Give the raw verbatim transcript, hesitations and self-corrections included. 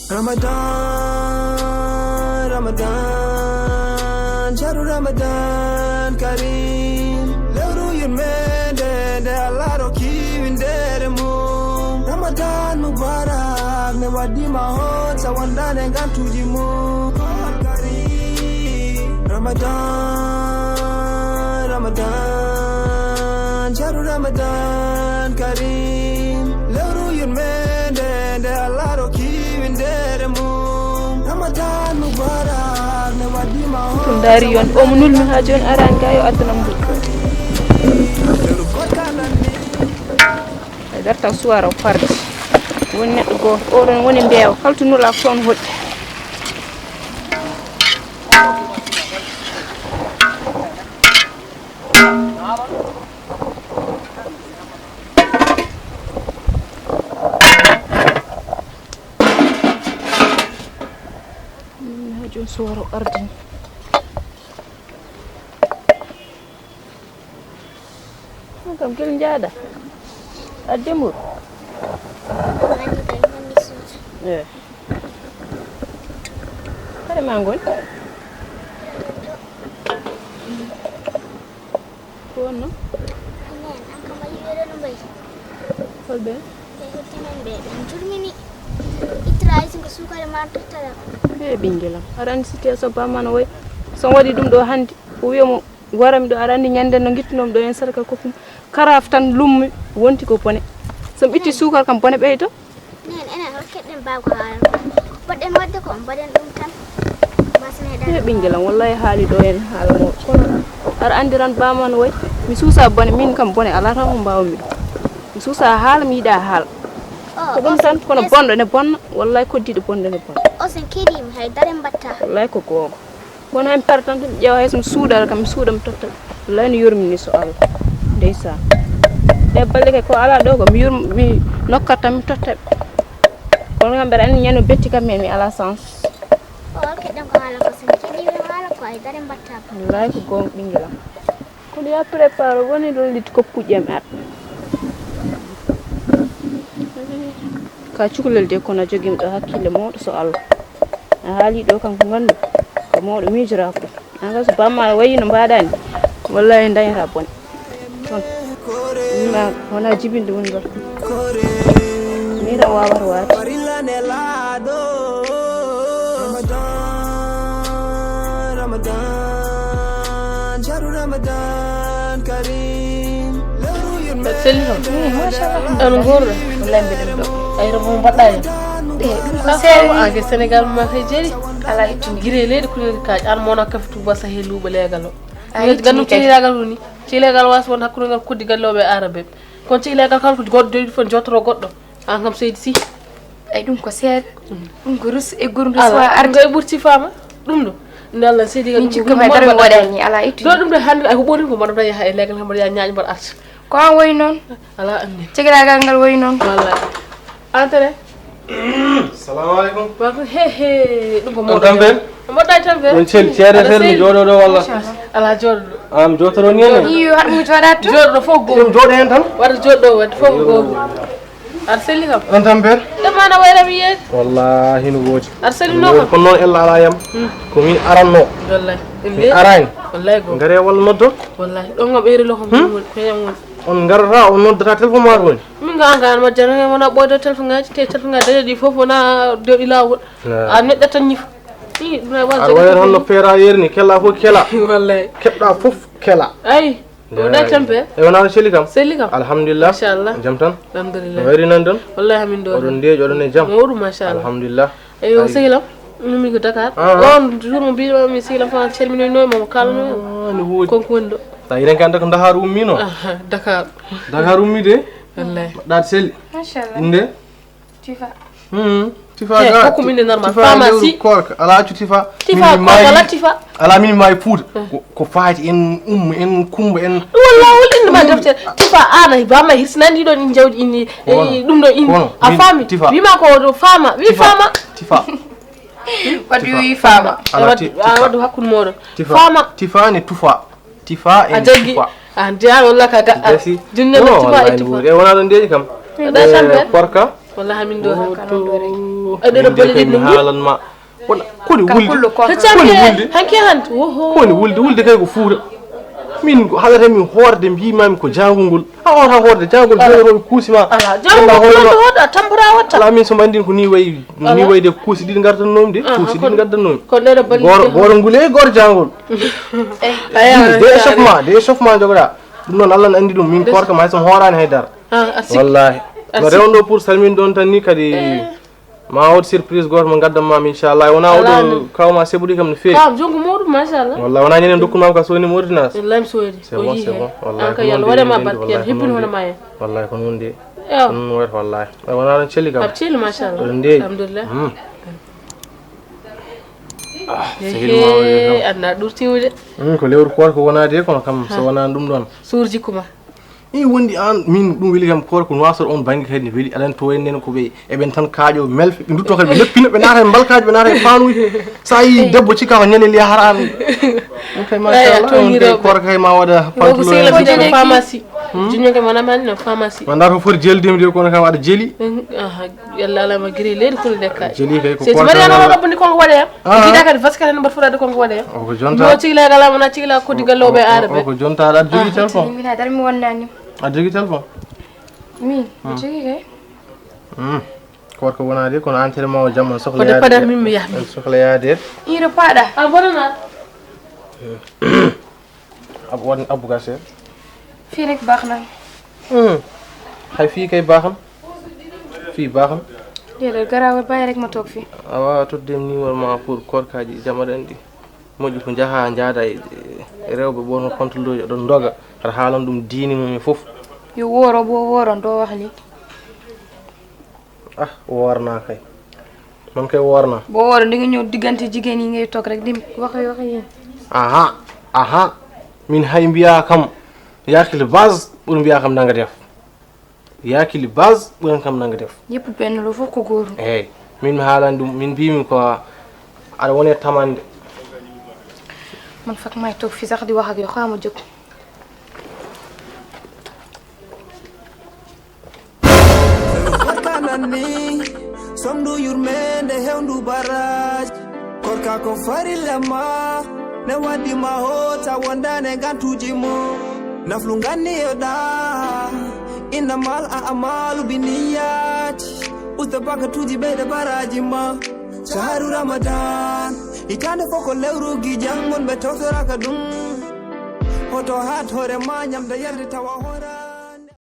Ramadan, Ramadan, shahru Ramadan Kareem. Lewru yurmeende nde Allah rokki winndere mum. Ramadan Mubarak, ne waɗi ma hon sa wondaane ngantuuji mum. Koor Kareem. Ramadan, Ramadan, shahru Ramadan Kareem. Lewru yurmeende nde Allah rokki winndere mum. Ramadan Mubarak, ne waɗi ma hon. Ɗum ndaari yon, omo nulmi haa jooni araani ga yo addanam mbuɗ. E darta suwara o farde. Woni neɗɗo gooto, oɗon woni mbeewa, kala to nulaa toon hoɗi. Haa jooni suwara o ardini. Ɗum kam gel njaada. Adde mburu. Eyi. Kare ma ngoni? Ko wonno? Amen, an kam a yi'ii ɓe no mbayi. Hol ɓe? Ɓe heddi men ɓe, ɓe jurmini. Ittira hay sinko suukare ma tottata. He ɓinngel am, aɗa anndi situation bamma no wayi. So on waɗi ɗum ɗo hannde, o wiya mo, warami ɗo, aɗa anndi ñannde no ngittunomi ɗo en sadaka koffum. Karaaf tan lummi, wonti ko bone. So mi itti suukar kam bone ɓeydo. Nen, enen hoto keɗɗen baago haala. Ko poɗɗen waɗde ko on mbaɗen ɗum tan. Mbasneɗen. He ɓinngel am, wallahi haali ɗo en haala mo. Kono aɗa anndiran bamma no wayi. Mi suusa bone, min kam bone alaa tan ko mbaawmi ɗum. Mi suusa haala, mi yiɗa haala. Oh, ko ɗum tan, kono bonɗo ne bonna. Wallahi koddiɗo bonɗo ne bonna. O sen keɗiima, hay dara mbatta. Wallahi ko goonga. Kono hay mi para tan, mi ƴeewa hay so mi suuɗata kam, mi suuɗa mi totta. Wallahi no yurmini so Allah. Ndeysaan. Ɗe balɗe kay ko alaa ɗo ko mi yurm-, mi nokkat tan mi totta ɓe. Kono kam mbeɗa anndi ñande betti kam mi, mi alaa sens. O, keɗɗen ko haala ko sen keɗii ɓe haala ko hay dara mbatta. Wallahi ko goonga ɓinngel am. Kono ya prépare woni ɗo liɗɗi koppuƴƴi am ar. Ka cukalel de kono jogim ɗo hakkille mawɗo so Allah. A haali ɗo kam ko nganndu ko mawɗo miijora ko. An kam so bamma wayi no mbaɗani. Wallahi dañata bone. Toon. Mima wona jibinde woni ɗo. Mira wawata waade. Ramadan, Ramadan, shahru Ramadan Kareem. Selli kam. Ɗon goorɗo. Wallahi mbiɗen ɗo. Ay, rebo mbaɗɗa hen. Ɗe, ɗum ko seeɗa. An ke Sénégal ma kay jeeri. Ala ittini. Gire leydi kuɗi ka an mona kafitu basa he luuɓe leegal o. A ittini ganndum kay. Cehiragal woni. Cehiragal wasa won hakkunde ngal koddi gallooɓe arabe. Kono cehiragal kala ko goɗɗo doyɗi fof jotoro goɗɗo. An kam seydi si. Ay, ɗum ko seeɗa. Ɗum ko rus e gurndu. Ala, suwa arde. Ɗum ɗo e ɓurti fama. Ɗum ɗo. Nde Allah seydi min cikka ma dara mi waɗani, ala ittu. Ɗo ɗum ɗo hannde ay ko ɓuri ko mbaɗata yaha e leegal kam mbaɗa ñaaƴ mbaɗa arta. Ko an woyi noon. Ala anne. Cehiragal ngal woyi noon. Wallahi. Entrée. Salamu aleykum. Wa aleykum, he, he, ɗum ko on mawɗo tampere? Mbaɗɗa e tampere? On cel, ceede aɗa fel mi seydi? Jooɗo ɗo walla? Ala jooɗo ɗo. Am jootoro ni en? Iyo, haɗa mo jooɗa to. Jooɗo ɗo fof goonga. Ɗum jooɗo hen tan? Waɗa jooɗo ɗo, waɗa fof goonga. Aɗa selli kam? On tampere? Ɗum ana wayra mi yeeɗi. Wallahi no woodi. Aɗa selli no kam? Kono noon ella ala yam. Hmm. Ko min aranno. Wallahi. Mi arani. Wallahi goonga. Ngare walla noddo? Wallahi. Ɗon ngam ɓeyri lo kam. Hmm? Ko yam woni. On ngarata, on noddata téléphone ma woni? Min ga an ga an majjano he wona ɓoyde téléphone ngaji, te téléphone ngaji daña ɗi fof wona deɗi lawol. A neɗɗo tan ñifa. Ii, ɗum ay wasa aɗa wayata honno feera yeeri ni, kela fof kela. Wallahi. Keɓɗa fof kela. Ay, o ɗa tampe. E wona selli kam? Selli kam. Alhamdulillah. Machallah. Jam tan? Alhamdulillah. No wayri nan ɗon? Wallahi amin ɗo. Oɗon ndeeƴi, oɗon e jam? Mawɗum, machallah. Alhamdulillah. Eyo, sehil am, ummi ko Dakar. Ah. On jour mo mbiɗo mi sehil am fa calminoyno mo kalno. Ah, no woodi. Konko woni ɗo. Sa yiɗen kande ko Dakar ummino? Ah, Dakar. Dakar ummi de? Wallahi. Mbaɗɗa selli. Machallah. Inde? Tifa. Hmm. Tifa. Eh, ga hokku min inde normal. Tifa pharmacie. Lewru koorka. Ala accu Tifa. Tifa min koorka, maayi. Ala Tifa. Ala min maayi Fuuta. Eh. Ko, ko faati en umma en kumba en. Walla wol inde ma deftere. Tifa ana bama hirsinandi ɗon in jawdi inni. Kono. Eh, ɗum ɗo in. Kono. A min faami? Tifa. Wima ko ɗo fama. Wi Tifa. Fama. Tifa. Wadde wi fama. Ala ti-, Tifa. Wadde hakkunde moɗon. Tifa. Fama. Tifa ni tufa. Tifa en a jaggi tufa. A ndeya walla ka gaɗɗa. Jasi. Junne no tufa e tufa. E wona ɗon ndeji kam. Ɗa tambe. Porka. Walla hamin ɗo. Woto. Aɗa ɗo Min de bolle kay ɗiɗi mi no mbuuɗi. Haalan ma. Wona, koni Ka wulde? Kullo ko Koni wulde? Hanki hanti, woho. Koni wulde? Wulde kay ko fuuta. Min ko haɗata min hoorde mbimami ko jangol ngol. A on ha hoorde jangol Ala. Jangol kuusi ma. Ala, Wonda jangol hoore ma. Hoorde a tambura watta. Ala min so mandi ko ni wayi, ni Ala. Wayi de kuusi ɗiɗi gardan nomi de. Aha, Kuusi ɗiɗi kon-, gardan nomi. Kon ɗeɗo balli Goro, de. Goro ngule e goro jangol. Aya, Ɗiɗi, de aya, échauffement, de échauffement jogoɗa. Ɗum noon Allah ne andi ɗum. Min Des- korka ma hay so mi hoorani haydara. Ah, a sikki. Wallahi. A No sikki. Rewndo pour salmin ɗon tan ni kadi. Eh. Ma wot surprise goto mo gaddam ma inchallah. Wona Ala oɗo no. Kawma seɓuɗi kam no feewi. Kawam jongo muɗum machallah. Walla wona ñenen dokkuma ka soni mo ordonnance. Wallahi mi soodi. C'est bon, c'est bon. Wallahi ko yalla waɗe ma barke yalla hippin hono ma en. Wallahi ko non de. Yo. Ko non wayata wallahi. Ay wona ɗon celli kam. Ab celli machallah. Ɗon de. Alhamdulillah. Hmm. Ah, sehil ma o. Anna ɗurti wude. Hmm, ko lewru koor ko wona de kono kam so wona ɗum ɗon. Suur jikku ma. I wondi an min ɗum weli kam koor ko noisor on bangi kadi ne weli aɗan to en nen ko ɓe eɓen tan kaaƴo melfe ɓe ndutto kadi ɓe leppina ɓe naata e mbalkaaji ɓe naata e faanuuji sa yi debbo cikka ko ñande liya hara an ɗum kay machallah on kay koor kay ma waɗa pantalon sila ko jani pharmacie junio ke mana man no pharmacie ma ndar ko foti jeli demi de kono kam aɗa jeli aha yalla ala ma giri leydi kul dekka jeli kay ko koor kay ma waɗa bonni kongo waɗe Ah. Jiɗa kadi vaskare no mbaɗa fotade kongo waɗe o ko jonta no cigla gala mona cigla ko diga lowɓe arabe o ko jonta aɗa jogi téléphone mina dar mi wonnani aɗa jogi téléphone min mi jogi kay hmm koor ko wonade kono entraînement o jamma soxla yaade padar min mi yahmi soxla yaade iro paɗa a bonana abu wan abu gasir fii rek baax na hmm hay fii kay baaxam fii baaxam déedéet garaawe bàyyi rek ma toog fii awa toddem numéro ma pour koorkaaji jamaɗan ɗi moƴƴi ko njaha njaada e rewɓe ɓono contrôle oɗon ndoga aɗa haalan ɗum diini mum e fof yo wooro bo wooro ndo wax li ah woorna kay man kay woorna bo wooro ndi nga ñëw diggante jigéen yi ngay toog rek di wax wax yi aha aha min hay mbiya kam yakil base ɓuri mbiya kam nanga def yakili base ɓuran kam nanga def yëpp benn lu fof ko góor eyyi min mi haalani ɗum min mbimi ko aɗa wone tamande man fak may toog fi sax di wax ak yow xaama jóg Korka nan ni somdu yurmende hewndu baraj korka ko farilla ma ne waddi ma hota wondane gantuji mo naflu ganniyoɗa innamal a amalu biniyati usta bakatuji ɓeyde baraji ma shaharu ramadan hitande fof ko lewru gijan mon ɓe tawtoraka ɗum hoto hat hoore ma ñamde yarde tawa hoora